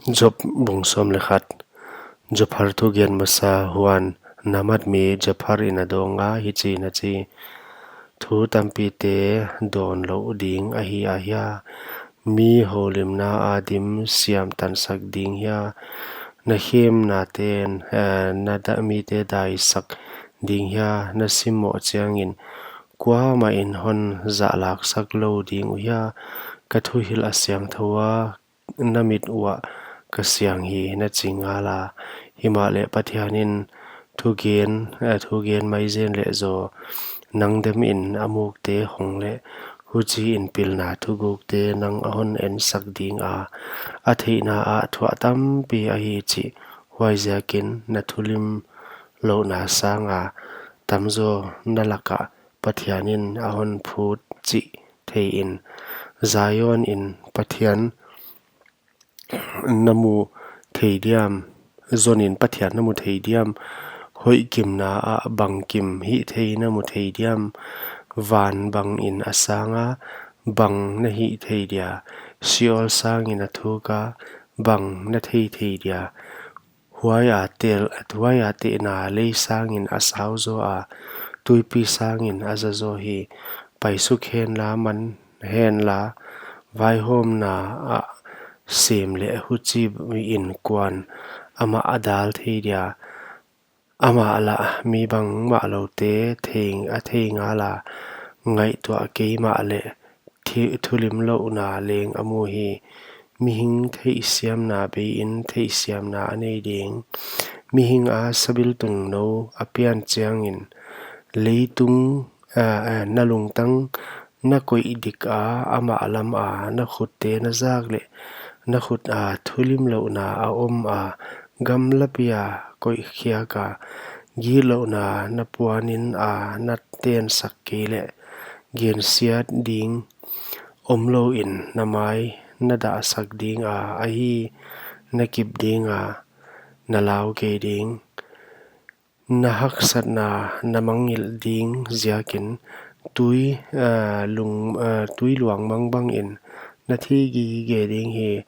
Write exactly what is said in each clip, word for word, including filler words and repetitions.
Job bung sawm leh khat. Zophar thugen masa. Huan, Namat mi Zophar in a dawng a, hichiin a chi: Thu tampite dawn louh ding ahi ahia? Mi houlimna adim siam tansak ding hia? Na khemnaten, eh, na da-, mite daisak ding hia? Na simmoh chiangin kuamah in hon zahlaksak lou ding uhia? Ka thuhilh a siangthou a, na mit uah ka siang hi, na chi ngala. Himahleh Pathianin thugen, eh, thugen maizen leh zaw, nang demin a mukte hong leh, huchiin pilna thugukte nang a hon ensak ding a, a theihna ah thuah tampi ahi chih. Huaiziakin na thulim louhna sanga tamzaw na lakah Pathianin a hon phut chih theiin, Zion in Pathian na mu thei diam? Zonin Pathian na mu thei diam? Hoihkimna ah bangkim hihthei na mu thei diam? Van bangin a sanga, bang na hihthei dia? Sheol sangin a thuka, bang na theithei dia? Huaia tel, huaia tehna lei sangin a sau zaw a, tuipi sangin a za zaw hi. Paisuk henla, man henla, vaihawmna ah sem leh huchiin kuan amah a dal thei dia? Amah lah mi bangmahloute thei, a thei ngala, ngaihtuah keimah leh thi-, thulim louhna leng a mu hi. Mihing theihsiamna beiin theihsiamna a nei ding. Mihing a sabiltung nou a pian chiangin, leitung, ah, ah, na lungtang na koih dik a, amah lam a na khutte na zak leh, na khut a thulim louhna a om a, gamlapi a koih khiak a, gitlouhna na puanin a na tensak kei leh, gensiat ding omlouin na mai na dahsak ding a, ahi, na kip ding a, na lau kei ding. Na haksatna na mangngilh ding ziakin tui, ah, lung, ah, tui luang mang bangin na thi gige ding hi.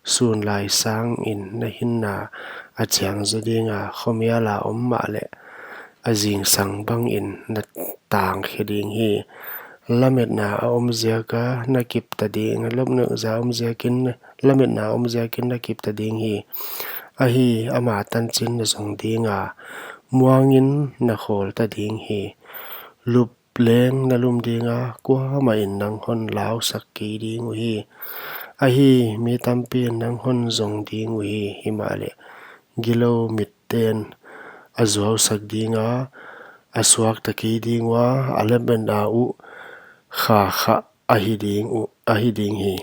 Sun lai sangin na hinna a chiang zaw ding a, khomial a om mahleh a zingsang bangin na tang khe ding hi. Lametna a om ziaka na kip ta ding, lametna a om ziakin, lametna a om ziakin na kip ta ding hi. Ahi, ama tanchin na zong ding a, muangin na khawl ta ding hi. Lup leng na lum ding a, kuamah in nang hon lausak kei ding uhi. Ahi, mi tampi in nang hon zong ding uhi. Himahleh gilou mit ten a zuausak ding a, a suakta kei ding ua, a lametna uh kha kha ahi ding uh, ahi ding hi.